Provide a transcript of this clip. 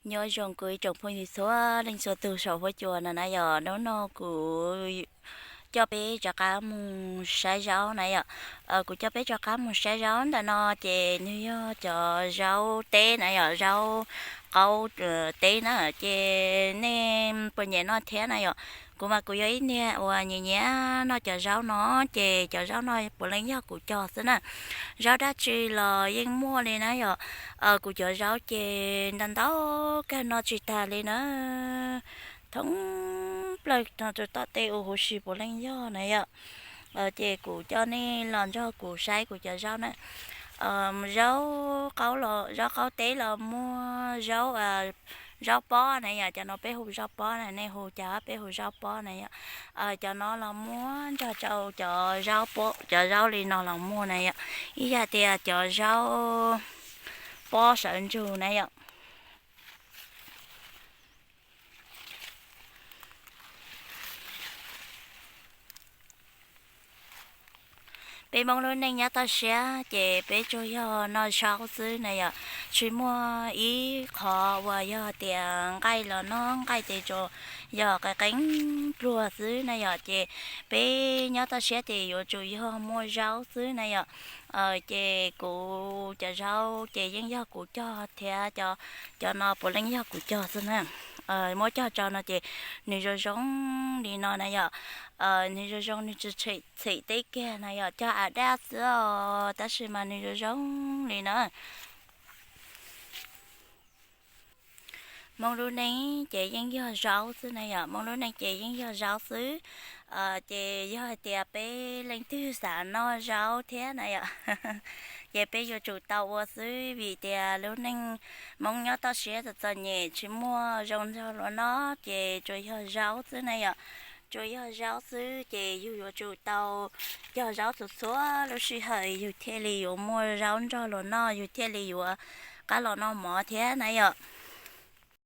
Nyob zoo kuv ib tsoom phooj ywg txhua leej txhua tus saum huab cua no na yom. Hnub no kuv coj peb rov qab mus saib zaub na yom. Kuv coj peb rov qab mus saib zaub ntawm no ces nws yog cov zaub teb na yom, zaub qaub teb na. Ces nej puas nyiam noj thiab na yom? Kuv mas kuv yog ib niag uas nyiam nyiam noj cov zaub no, ces cov zaub no puav leej yog kuv cog xwb na. Zaub dab tsi los yeej muaj li na yom. Kuv cov zaub ces ntau ntau kawg noj tsis tag li na. Thoob plaws no rau tom tej ua huv si puav leej yog na yom. Ces kuv coj nej los nrog kuv saib kuv cov zaub na. Zaub qaub los, zaub qaub teb los muaj, zaub, zaub pob na yom, cov no peb hu zaub pob na, nej hu cas peb hu zaub pob na yom. Cov no los muaj nrog rau cov zaub pob, cov zaub li no los muaj na yom. Ib yam tias cov zaub pob sawv ntsug na yom. Peb Hmoob lub neej nyob toj siab ces peb tsuas yog noj zaub xwb na yom. Tsis muaj ib qho uas yog tias nqaij los noj, nqaij ces tsuas yog qee qee pluag xwb na yom. Ces peb nyob toj siab ces yuav tsum yog muaj zaub xwb na yom. Ces kuv cov zaub ces yeej yog kuv cog thiab, cov no puav leej yog kuv cog xwb na. Muab cog tso no ces nws zoo zoo li no na yom. Nws zoo zoo, nws tsis txhem teb kiag na yom, cog av daj xwb os, tab sis mas nws zoo zoo li na. Hmoob lub neej ces yeej yog zaub xwb na yom, Hmoob lub neej ces yeej yog zaub xwb. Ces yog hais tias peb leej twg xav noj zaub thiab na yom, ces peb yuav tsum tau ua xwb, vim tias lub neej Hmoob nyob toj siab txom txom nyem tsis muaj zoo nrog luag noj, ces tsuas yog zaub xwb na yom. Tsuas yog zaub xwb ces yus yuav tsum tau cog zaub txhua txhua lub sij hawm yus thiaj li yuav muaj zaub nrog luag noj, yus thiaj li yuav qab los noj mov thiab na yom.